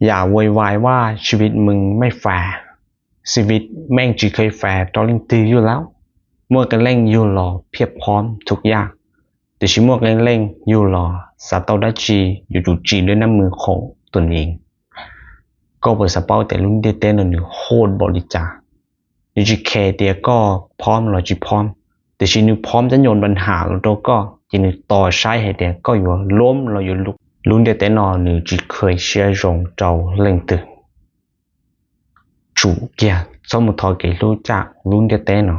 อย่าโวยวายว่าชีวิตมึงไม่แฟร์ ชีวิตแม่ง tsis kheev fair rau leej twg yug lawm. Muaj qee leej yug los phiaj phom thuk yaj, tiam sis muaj qee leej yug los xav tau dab tsi yuav tsum tsim lub nab mws khaum tus neeg. Koj puas xav paub tias lub ntiaj teb no nws hod npaum li cas? Nws tsis khe tias koj phom los tsis phom, tiam sis nws phom cov nyuag npa nham los rau koj ces nws tos saib hais tias koj yuav lom los yuav lub. Lub ntiaj teb no nws tsis kheev siab zoo rau leej twg. Tsum kiag txhob mus thov kev hlub caj lub ntiaj teb no.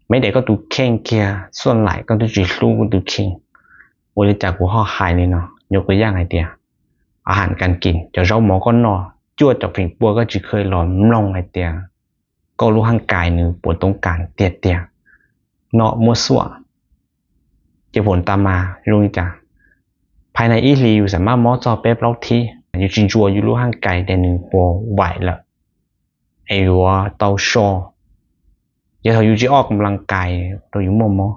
Meb daim koj tus kheej kiag xuaj laim koj twb tsis hlub koj tus kheej. Ua li cas kuv ho hais li no? Nyuam qhuav yaj hais tias a ham kas kis cov zaub mov koj noj, cuaj caum feem pua koj tsis kheev los mloog hais tias koj lub haj kais nws puas toob kas tiag tiag. Noj muab xuam, ces pum tas mas zoo li cas? Phais na ib hlis yus xam maj mob txog peb plaub thib, yus tsis ntsuas yus lub haj kais tias nws puas vaim lawm es yuav tau so. Yog thaum yus tsis oj kam las kais rau yus muaj mob,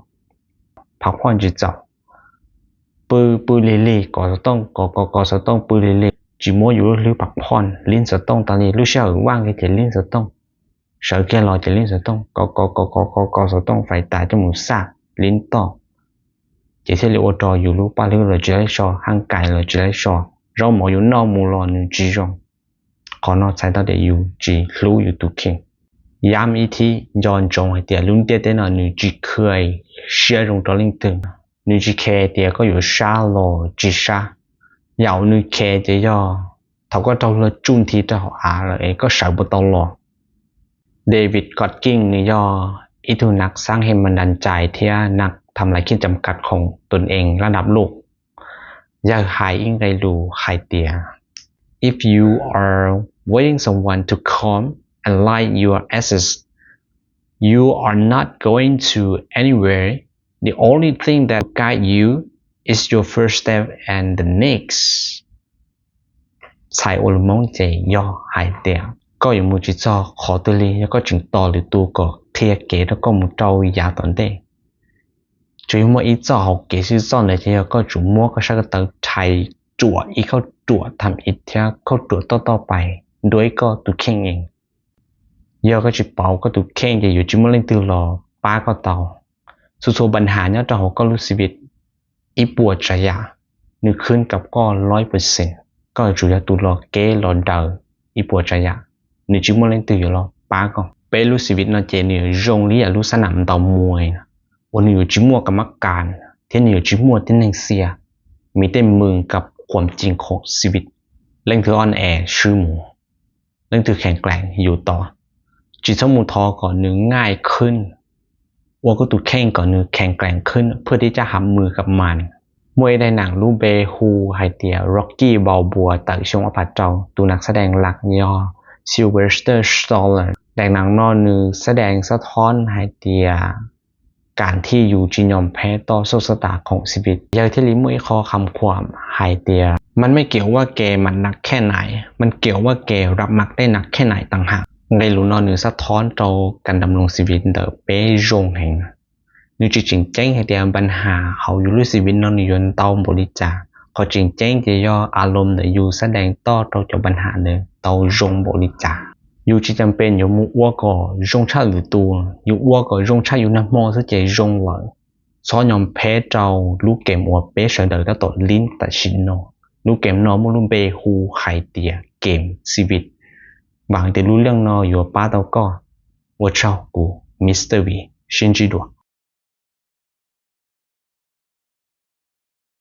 phav phoj tsis txaus, pw pw lig lig, kov xov tooj kov kov kov xov tooj, pw lig lig, tsis muab yus lub hlwb phav phoj, lib xov tooj tas li, lub sij hawm vaj kiag ces lib xov tooj, sawv kiag los ces lib xov tooj, kov kov kov kov kov kov xov tooj fais tas coj mus xaj lib toj, ces thiaj li ua rau yus lub paj hlwb los tsis laib so, haj kais los tsis laib so, zaub mov yus noj mus los nws tsis zoo. Qhov no txhais tau tias yus tsis hlub yus tus kheej. Yam ib thib nco ntsoov hais tias lub ntiaj teb no nws tsis kheev siab zoo rau leej twg, nws tsis khe tias koj yuav sab los tsis sab. Yam uas nws khe ces yog thaum koj raug luag tsuj nthi rau hauv av lawm es koj sawv puas tau los. David Goggins nws yog ib tug นักสร้างแรงบันดาลใจ thiab นักทำลายขีดจำกัดของตนเองระดับโลก. Yawg hais ib nqe lus hais tias, if you are waiting someone to come and light your ashes, you are not going to anywhere. The only thing that guide you is your first step and the next. Txhais ua lus Hmoob ces yog hais tias koj yuav mus tsis txog qhov twg li yog koj tseem tos lwm tus kom qhia kev rau koj mus rau yav tom ntej. Tsuas yog muaj ib txoj hauv kev xwb, txoj ntawd ces yog koj tsum muab koj sab ko taw rhais ruam ib kauj ruam tham ib thiab kauj ruam toj toj pais nruab ib koj tus kheej ees. Yog koj tsis pauv koj tus kheej ces yuav tsis muaj leej twg los pab koj tau. Txhua txhua npa nham nyob rau hauv koj lub xi vim ib puas tsav yam, nws khwb kam koj loj ib puas xees, koj yuav tsum yog tus los keb los daws ib puas tsav yam, nws tsis muaj leej twg yuav los pab koj. Peb lub xi vim no ces nws yuav zoo li yam lub xab nam ntaus muas uas nws yuav tsis muaj kam mab kas thiab nws yuav tsis muaj tib neeg xia, mi tej mws kam khuam cim khoom xi vim. Leej twg o e swb mus, leej twg kheev klees yus tos. Tsis txhob mus thov kom nws nqaij khwb, ua koj tus kheej kom nws kheev klees khwb เพื่อที่จะหามือกับมัน. Muaj ib daim neem lub npe hu hais tias Rocky Balboa tawm xyoo ob phav rau, tus neeg xab dees lam yog Sylvester Stallone. Daim neem no nws xab dees xab thoob hais tias kam thij yus tsis nyom pheb toj soj xab tas khoom xi vim. Yawg thiaj li muaj ib qho kham khuam hais tias มันไม่เกี่ยวว่าแกหมักได้หนักแค่ไหน มันเกี่ยวว่าแกรับหมักได้หนักแค่ไหนต่างหาก. Nqe lus no nws xab thoob rau kas dam loos xi vim ntawm peb zoo heev. Nws tsis tseem ceeb hais tias npa nham hauv yus lub xi vim no nws yuav ntau npaum li cas, qhov tseem ceeb ces yog a loos ntawm yus xab dees toj rau cov npa nham ntawd tau zoo npaum li cas. Yus tsis cam pes yuav mus ua kom zoo tshaj lwm tus, yus ua kom zoo tshaj yus nag hmo xwb ces zoo lawm. Txhob nyom pheb rau lub game uas peb sawv daws tab tom lib tam sim no. Lub game no muaj lub npe hu hais tias game xi vim. Vam tias lub leej no yuav pab tau koj. Ua tsaug, kuv Mr Vim, sib ntsib dua.